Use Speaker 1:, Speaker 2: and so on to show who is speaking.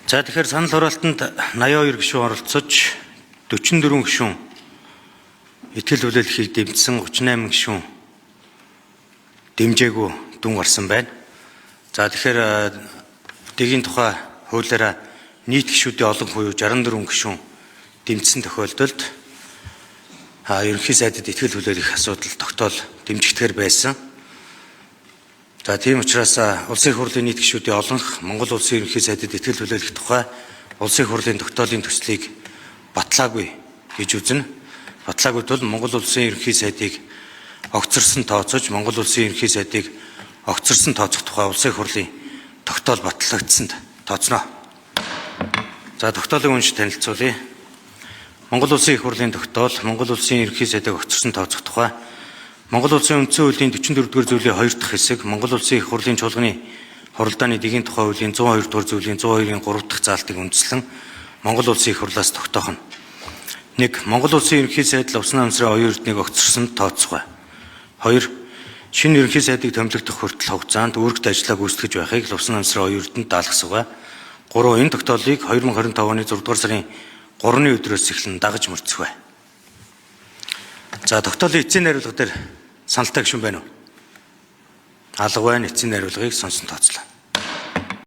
Speaker 1: За, тэгэхээр санал хураалтанд 82 гишүүн оролцож, 44 гишүүн итгэл хүлээлгэхийг дэмжсэн, 38 гишүүн дэмжээгүй дүн гарсан байна. За, тэгэхээр дэгийн тухай хуулиараа нийт гишүүдийн олон буюу 64 гишүүн дэмжсэн тохиолдолд ерөнхий сайдад итгэл хүлээлгэх асуудал тогтоол дэмжигдэхээр байсан. За, тийм учраас Улсын их хурлын нийт гишүүдийн олонх Монгол Улсын ерөнхий сайдад итгэл хүлээлгэх тухай Улсын их хурлын тогтоолын төслийг батлаагүй гэж үзнэ. Батлаагүй тул Монгол Улсын ерөнхий сайдыг огцорсон тооцож, Монгол Улсын ерөнхий сайдыг огцорсон тооцох тухай Улсын их хурлын тогтоол батлагдсанд тооцно. За, тогтоолыг уншиж танилцуулъя. Монгол Улсын их хурлын тогтоол, Монгол Улсын ерөнхий сайдыг огцорсон тооцох тухай Монгол Улсын үндсэн хуулийн 44-р зүйлийн 2 дахь хэсэг, Монгол Улсын их хурлын чуулганы хуралдааны дэгийн тухай хуулийн 102 дугаар зүйлийн 102-ын 3 дахь заалтыг үндэслэн Монгол Улсын их хурлаас тогтоох нь. 1. Монгол Улсын ерөнхий сайд Лувсан намсрын оюун эрднийг огцорсон тооцох бай. 2. Шинэ ерөнхий сайдыг томилогдох хүртэл хугацаанд үүрэгт ажлаа гүйцэтгэж байхыг Лувсан намсрын оюун эрдэнэт даалгасах бай. 3. Энэ тогтоолыг 2025 оны 6 дугаар сарын 3-ны өдрөөс эхлэн дагаж мөрдөх бай. За, тогтоолын эцсийн найруулга дээр саналтай гишүүн байна уу? Алга байна. Эцсийн найруулгыг сонсон тооцлоо.